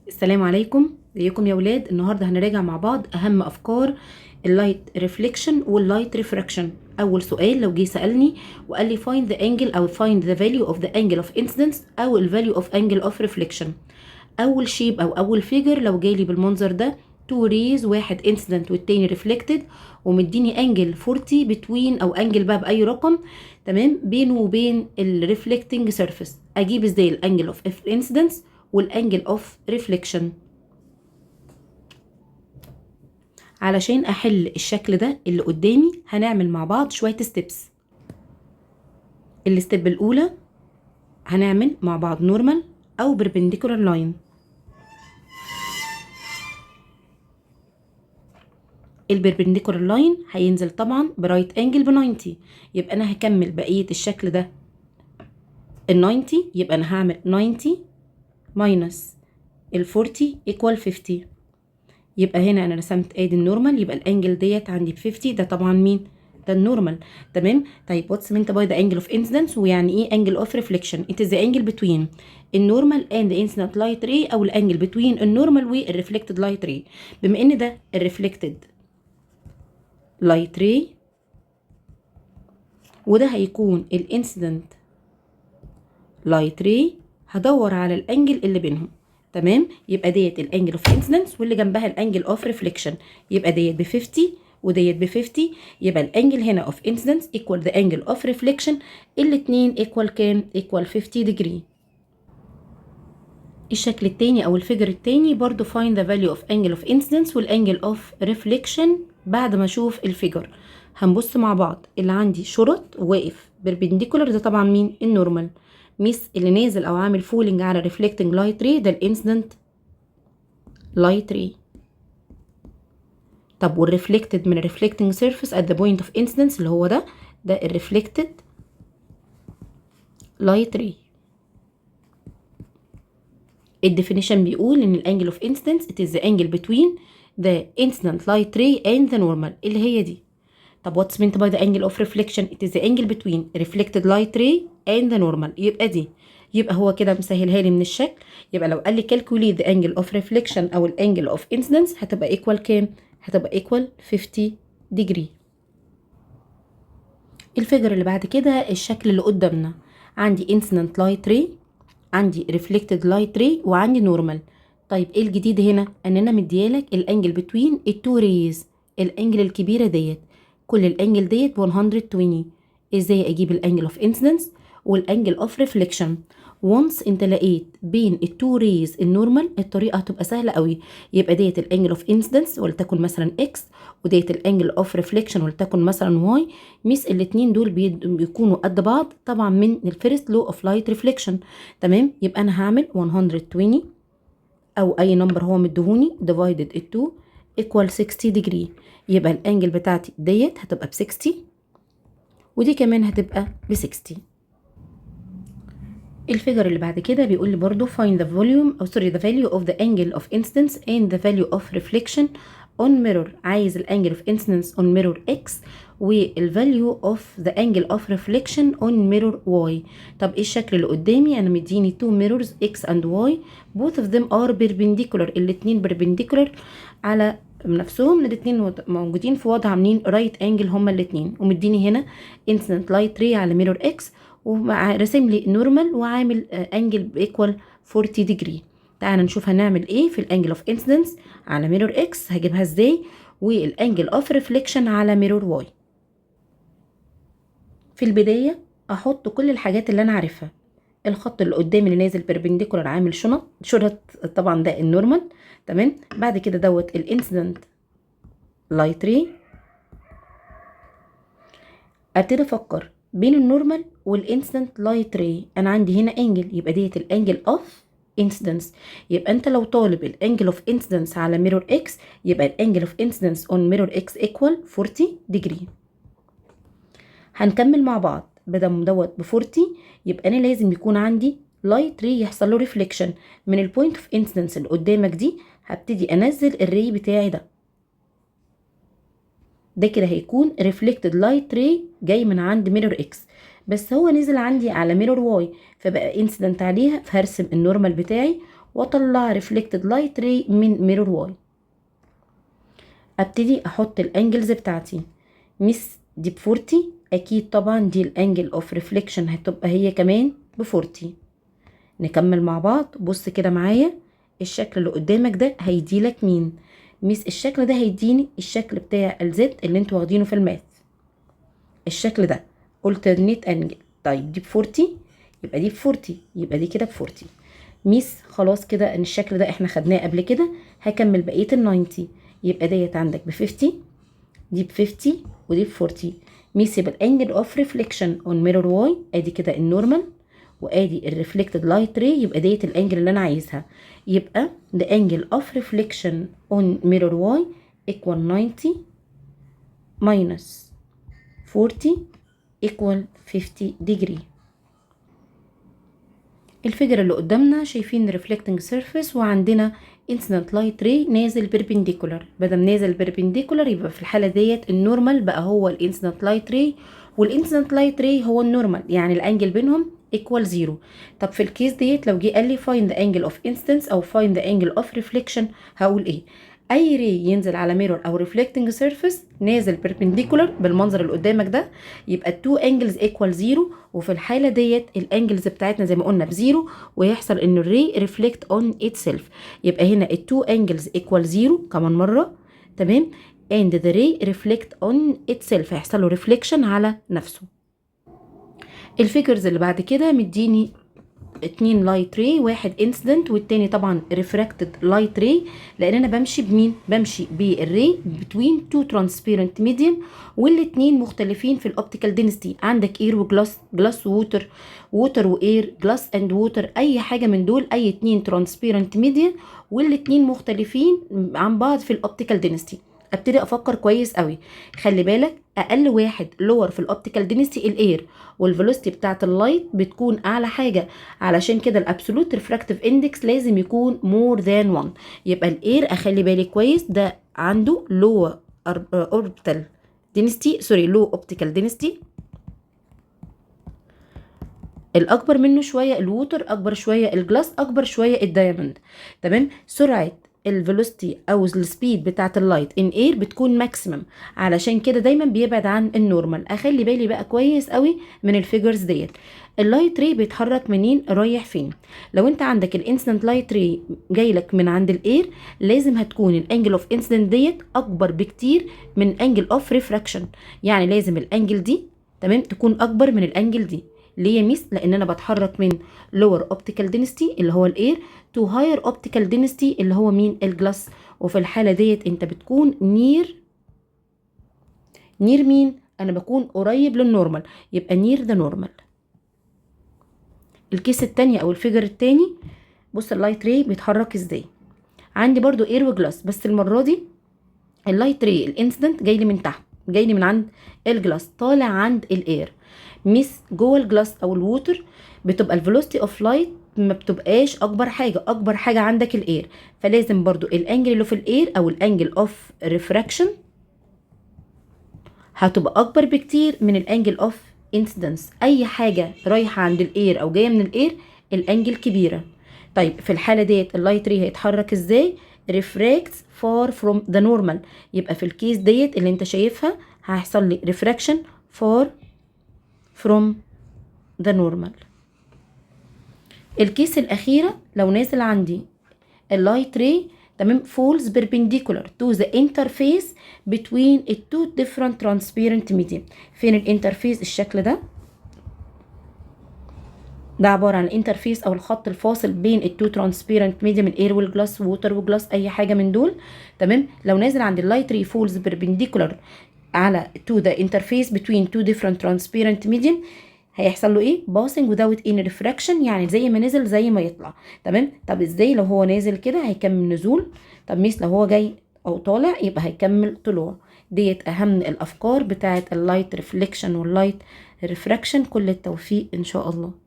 السلام عليكم، ازيكم يا ولاد؟ النهارده هنراجع مع بعض اهم افكار ال light reflection وال light refraction. اول سؤال لو جه سالني وقال لي find the angle او find the value of the angle of incidence او ال value of angle of reflection، اول shape او اول figure لو جالي بالمنظر ده two rays، واحد incident والتاني reflected، ومديني angle 40 between او angle بقى باي رقم، تمام، بينه وبين ال reflecting surface، اجيب ازاي ال angle of incidence وال angle of reflection؟ علشان احل الشكل ده اللي قدامي هنعمل مع بعض شويه steps. ال step الاولى هنعمل مع بعض normal او perpendicular line. ال perpendicular line هينزل طبعا ب right angle ب 90، يبقى انا هكمل بقيه الشكل ده ال 90، يبقى انا هعمل 90 minus ال 40 equal 50. يبقى هنا انا رسمت ادي ال normal، يبقى ال angle ديت عندي ب 50، ده طبعا مين؟ ده ال normal، تمام. طيب what's meant by the angle of incidence ويعني ايه angle of reflection؟ It is the angle between ال normal and the incident light ray او ال angle between ال normal وال reflected light ray. بما ان ده ال reflected light ray وده هيكون ال incident light ray، هدور على ال angle اللي بينهم، تمام. يبقى ديت ال angle of incidence واللي جنبها ال angle of reflection، يبقى ديت ب 50 وديت ب 50، يبقى ال angle هنا of incidence equal the angle of reflection، الاتنين equal كام؟ equal 50 degree. الشكل التاني او ال figure التاني برضو find the value of angle of incidence وال angle of reflection. بعد ما اشوف ال figure هنبص مع بعض، اللي عندي شرط واقف perpendicular ده طبعا مين؟ ال normal. ميس اللي نازل او عامل falling على reflecting light ray ده ال incident light ray. طب وال reflected من reflecting surface at the point of incidence اللي هو ده، ده ال reflected light ray. ال definition بيقول ان ال angle of incidence it is the angle between the incident light ray and the normal اللي هي دي. طب what's meant by the angle of reflection؟ It is the angle between reflected light ray and the normal، يبقى دي. يبقى هو كده مسهلها لي من الشكل. يبقى لو قال لي calculate the angle of reflection او ال angle of incidence هتبقى equal كام؟ هتبقى equal 50 degree. ال figure اللي بعد كده الشكل اللي قدامنا، عندي incident light ray، عندي reflected light ray، وعندي normal. طيب ايه الجديد هنا؟ ان انا مديالك ال angle between ال two rays، ال angle الكبيره ديت، كل ال angle ديت 120. ازاي اجيب ال angle of incidence وال angle of reflection؟ Once انت لقيت بين ال two rays ال normal الطريقه هتبقى سهله قوي. يبقى ديت ال angle of incidence ولتكن مثلا x، وديت ال angle of reflection ولتكن مثلا y. ميس الاتنين دول بيكونوا قد بعض طبعا من ال first law of light reflection، تمام. يبقى انا هعمل 120 او اي number هو مديهوني divided 2 equal 60 degree. يبقى ال angle بتاعتي ديت هتبقى ب 60 ودي كمان هتبقى ب 60. ال figure اللي بعد كده بيقول لي برضو find the volume او sorry the value of the angle of incidence and the value of reflection on mirror. عايز ال angle of incidence on mirror x وال value of the angle of reflection on mirror y. طب ايه الشكل اللي قدامي؟ انا مديني two mirrors x and y، both of them are perpendicular، الاتنين perpendicular على نفسهم، الاتنين موجودين في وضع عاملين right angle هما الاتنين، ومديني هنا incident light ray على mirror x وراسم لي normal وعامل angle equal 40 degree. تعالى نشوف هنعمل ايه في ال angle of incidence على mirror x، هجيبها ازاي، وال angle of reflection على mirror y. في البدايه احط كل الحاجات اللي انا عارفها. الخط اللي قدامي اللي نازل perpendicular عامل شنط شرط طبعا ده ال normal، تمام. بعد كده دوت ال incident light ray. ابتدي افكر بين ال normal وال incident light ray، انا عندي هنا angle، يبقى ديت ال angle of incidence. يبقى انت لو طالب ال angle of incidence على mirror x يبقى ال angle of incidence on mirror x equal 40 degree. هنكمل مع بعض، بدل دوت ب 40 يبقى انا لازم يكون عندي light ray يحصل له reflection من ال point of incidence اللي قدامك دي. هبتدي انزل ال ray بتاعي ده، ده كده هيكون reflected light ray جاي من عند mirror x، بس هو نزل عندي على mirror y فبقى incident عليها، فهرسم ال normal بتاعي واطلع reflected light ray من mirror Y. ابتدي احط ال angles بتاعتي. miss دي ب 40، اكيد طبعا دي ال angle of reflection هتبقى هي كمان ب 40. نكمل مع بعض. بص كده معايا، الشكل اللي قدامك ده هيديلك مين؟ miss الشكل ده هيديني الشكل بتاع ال Z اللي انتوا واخدينه في ال math، الشكل ده alternate angle. طيب دي ب 40، يبقى دي ب 40، يبقى دي كده ب 40. miss خلاص كده ان الشكل ده احنا خدناه قبل كده. هكمل بقيه ال 90، يبقى ديت عندك ب 50، دي ب 50، ودي ب 40. miss يبقى ال angle of reflection on mirror Y، ادي كده ال normal وادي ال reflected light ray، يبقى ديت ال angle اللي انا عايزها. يبقى the angle of reflection on mirror Y equal 90 minus 40 equal 50 degree. ال figure اللي قدامنا شايفين reflecting surface وعندنا incident light ray نازل perpendicular. بدل نازل perpendicular، يبقى في الحالة ديت ال normal بقى هو ال incident light ray وال incident light ray هو ال normal، يعني ال angle بينهم equal zero. طب في ال case ديت لو جه قال لي find the angle of incidence او find the angle of reflection، هقول ايه؟ اي ray ينزل على mirror او reflecting surface نازل perpendicular بالمنظر اللي قدامك ده، يبقى ال two angles equal zero. وفي الحاله ديت ال angles بتاعتنا زي ما قلنا ب zero، ويحصل ان ال ray reflect on itself. يبقى هنا ال two angles equal zero كمان مره، تمام، and the ray reflect on itself، هيحصل له reflection على نفسه. ال figures اللي بعد كده مديني اتنين light ray، واحد incident والتاني طبعا refracted light ray، لان انا بمشي بمين؟ بمشي بال ray between two transparent medium، والاتنين مختلفين في ال optical density. عندك air و glass، glass water، water و air، glass and water، اي حاجه من دول، اي اتنين transparent media والاتنين مختلفين عن بعض في ال optical density. ابتدي افكر كويس قوي. خلي بالك، اقل واحد lower في ال optical density ال air، وال velocity بتاعت ال light بتكون اعلى حاجه، علشان كده ال absolute refractive index لازم يكون more than 1. يبقى ال air اخلي بالي كويس، ده عنده low orbital density، sorry، low optical density. الاكبر منه شويه ال water، اكبر شويه ال glass، اكبر شويه ال diamond، تمام. سرعه ال velocity او ال speed بتاعت ال light in air بتكون maximum، علشان كده دايما بيبعد عن ال normal. اخلي بالي بقى كويس قوي من ال figures ديت. ال light ray بيتحرك منين رايح فين؟ لو انت عندك ال incident light ray جاي لك من عند ال air، لازم هتكون ال angle of incident ديت اكبر بكتير من angle of refraction، يعني لازم ال angle دي، تمام، تكون اكبر من ال angle دي. ليه يا miss؟ لان انا بتحرك من lower optical density اللي هو ال air to higher optical density اللي هو مين؟ ال glass. وفي الحاله ديت انت بتكون near، near مين؟ انا بكون قريب لل normal، يبقى near the normal. ال case التانية او ال figure التاني، بص ال light ray بيتحرك ازاي. عندي برضو air و glass، بس المره دي ال light ray ال incident جاي لي من تحت، جاي لي من عند ال glass طالع عند ال air. miss جوه ال glass او ال water بتبقى ال velocity of light ما بتبقاش اكبر حاجه، اكبر حاجه عندك ال air، فلازم برضو ال angle اللي في ال air او ال angle of refraction هتبقى اكبر بكتير من ال angle of incidence. اي حاجه رايحه عند ال air او جايه من ال air ال angle كبيره. طيب في الحاله ديت ال light ray هيتحرك ازاي؟ refracts far from the normal. يبقى في ال case ديت اللي انت شايفها هيحصل لي refraction far from the normal. ال case الأخيرة، لو نازل عندي ال light ray، تمام، falls perpendicular to the interface between the two different transparent medium. فين ال interface؟ الشكل ده، ده عبارة عن ال interface او الخط الفاصل بين ال two transparent medium، ال air وال glass، water و glass، اي حاجة من دول، تمام. لو نازل عند ال light ray falls perpendicular على to the interface between two different transparent medium، هيحصل له ايه؟ passing without any refraction، يعني زي ما نزل زي ما يطلع، تمام. طب ازاي؟ لو هو نازل كده هيكمل نزول. طب miss لو هو جاي او طالع يبقى هيكمل طلوع. ديت اهم الافكار بتاعه ال light reflection وال light refraction. كل التوفيق ان شاء الله.